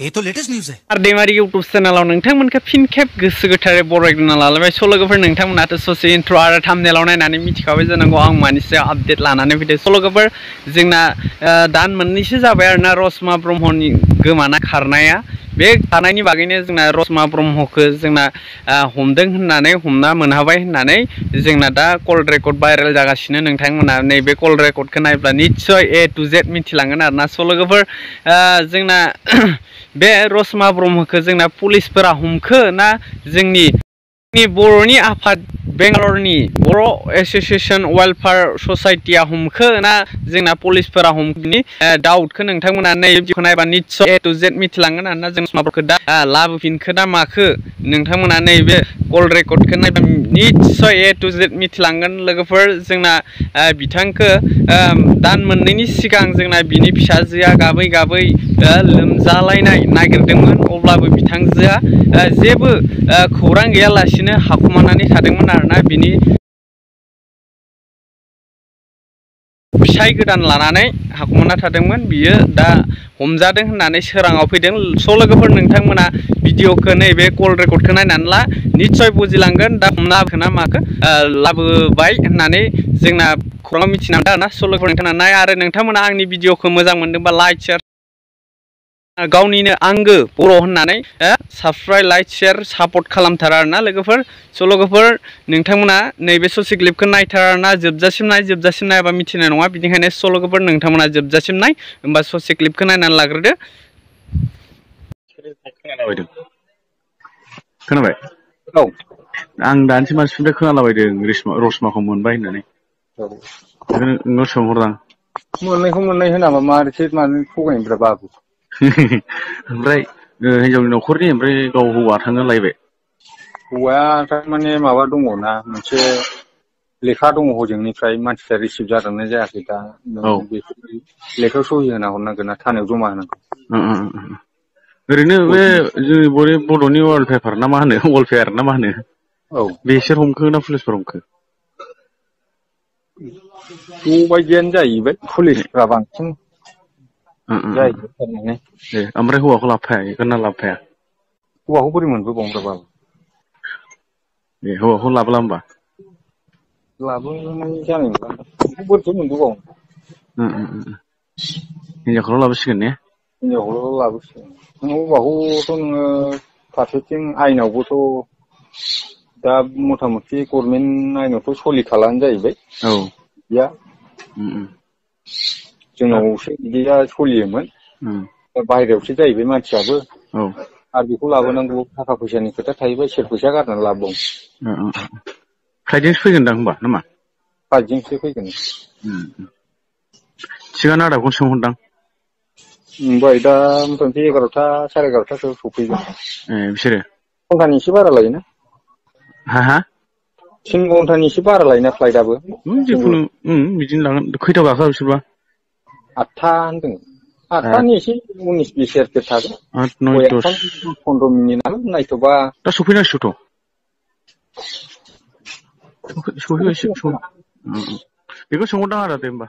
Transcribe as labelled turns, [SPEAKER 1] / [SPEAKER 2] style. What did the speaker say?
[SPEAKER 1] ये तो latest news है।
[SPEAKER 2] आरडेमारि यूट्यूब चेनेलाव नोंथांमोनखौ फिन खेब गोसो गोथारै बरायग्रोना लालायबाय। सल'गोफोर नोंथांमोनाथ' ससे इन्ट्र आरो थाम्बनेलाव नायनानै मिथिखाबाय जानांगौ आं मानि सायाव आपडेट लानानै फैदों। सल'गोफोर जोंना दान मोननैसो जाबाय आरोना रसमा ब्रह्मनि गोमाना खारनाया। बे खारनायनि बागैनो जोंना रसमा ब्रह्मखौ जोंना हमदों होननानै हमना मोनहाबाय होननानै जोंना दा कल रेकर्ड भाइरेल जागासिनो। नोंथांमोना नैबे कल रेकर्डखौ नायब्ला निस्सय ए टु जेड मिथिलांगोन आरोना। सल'गोफोर जोंना बे रसमा ब्रह्मखौ जोंना पुलिसफोरा हमखो ना जोंनि बर'नि आफाद बेंगालरनि बर' एस'सिएशन वेलफेयार ससाइटिया हमखो ना जोंना पुलिसफोरा हमखोनि डाउटखौ नोंथांमोना नैबेखौ नायबा निस्सय ए टु जेड मिथिलांगोन आरोना। जों माबाखौ दा लाबोफिनखो ना माखो नोंथांमोना नैबे कल रेकर्डखौ नायबा निस्सय ए टु जेड मिथिलांगोन। लोगोफोर जोंना बिथांखौ दान मोननैनि सिगां जोंना बिनि फिसाजोआ गाबै गाबै लोमजालायनाय नागिरदोंमोन, अब्लाबो बिथांजोआ जेबो खौरां गैयालासिनो हाखुमानानै थादोंमोन आरोना। बिनि फिसाय गोदान लानानै हाखुमाना थादोंमोन। बियो दा हमजादों होननानै सोराङाव फैदों। सल'गोफोर नोंथांमोना भिडिअखौ नैबे कल रेकर्डखौ नायनानै ला निस्सय बुजिलांगोन दा हमना होखो ना माखो लाबोबाय होननानै जोंना खौरां मिथिना मोनदों आरोना। सल'गोफोर नोंथांमोना नाय आरो नोंथांमोना आंनि भिडिअखौ मोजां मोनदोंबा लाइक शेयार गावनिनो आंगो बर' होननानै साबस्क्राइब लाइक शेयार सापर्ट खालामथार आरोना लोगोफोर। सल'गोफोर नोंथांमोना नैबे ससे क्लिपखौ नायथार आरोना। जोबजासिम नायाबा मिथिनाय नङा। बिनिखायनो सल'गोफोर नोंथांमोना जोबजासिम नाय, होमबा ससे क्लिपखौ नायनानै लाग्रोदो।
[SPEAKER 3] खोनाबाय?
[SPEAKER 4] औ
[SPEAKER 3] आं दानसे मानसिनिफ्राय खोनालाबायदों रसमाखौ मोनबाय होननानै। बेखौनो नोंनाव सोंहरदां।
[SPEAKER 4] मोननायखौ मोननाय होनाबा मानो थगायनोब्रा बाबु।
[SPEAKER 3] ओमफ्राय हिनजावनि न'खरनि ओमफ्राय गाव हौवा थांनो लायबाय।
[SPEAKER 4] हौवाया थारमाने माबा दङ ना, मोनसे लेखा दङ हजोंनिफ्राय मानसिया रिसिभ जादोंना जायाखै दा
[SPEAKER 3] औ
[SPEAKER 4] बेखौ लेखायाव सहि होना हरनांगोन ना, थानायाव जमा होनांगौ।
[SPEAKER 3] ओरैनो बे जोंनि बर'नि वालपेपार ना मा होनो, वालफेयार ना मा होनो,
[SPEAKER 4] औ
[SPEAKER 3] बेसोर हमखो ना पुलिसफोर हमखो?
[SPEAKER 4] ज' बायदियानो जाहैबाय, पुलिसफ्रा बांसिन जाहैबाय थारमाने।
[SPEAKER 3] ओमफ्राय हौवाखौ लाबोफाया ना लाबोफाया?
[SPEAKER 4] हौवाखौ बोरै मोनबोबावनोब्रा बाबु।
[SPEAKER 3] हौवाखौ लाबोला होमबा?
[SPEAKER 4] लाबोनाय जानाय नंला, बेखौ बोरैथो मोनबोबावनो।
[SPEAKER 3] हिनजावखौल' लाबोसिगोन ने?
[SPEAKER 4] हिनजावखौल' लाबोसिगोन। नों हौवाखौथ' नोङो फारसेथिं आयेनावबोथ' दा मथा मथि गभर्नमेन्ट आयेनावथ' सोलिखालानो जाहैबाय।
[SPEAKER 3] औ
[SPEAKER 4] बिदिया जोंनावसो बिदिया सोलियोमोन, दा बाहेरायावसो जाहैबाय मानसियाबो।
[SPEAKER 3] औ
[SPEAKER 4] आरो बेखौ लाबोनांगौ थाखा फैसानि खोथा थाहैबाय, सोर फैसा गारनानै लाबोबावनो।
[SPEAKER 3] फ्लाइटजोंसो फैगोनदां होमबा नामा?
[SPEAKER 4] फ्लाइटजोंसो फैगोन।
[SPEAKER 3] थिगानो आदाखौनो सोंहरदां।
[SPEAKER 4] ओमफ्राय दा मथा मथि 11टा साराय 11टासोआव सफैगोन।
[SPEAKER 3] बिसोरो
[SPEAKER 4] घन्टानि एसे बारा लायोना?
[SPEAKER 3] हा
[SPEAKER 4] 3 घन्टानि एसे बारा लायोना फ्लाइटआबो।
[SPEAKER 3] जिखुनु बिदिनो लागोन। खैथायाव गाखोआ बिसोरबा?
[SPEAKER 4] 8टा होनदों। 8टानि एसे 19-20 सेरफोर थागोन।
[SPEAKER 3] 8, 9, 10
[SPEAKER 4] 15 मिनिट नायथ'बा
[SPEAKER 3] दा सफैनांसिगौथ'। सफैबाय एसे बेखौ सोंहरदां आदा दे होमबा।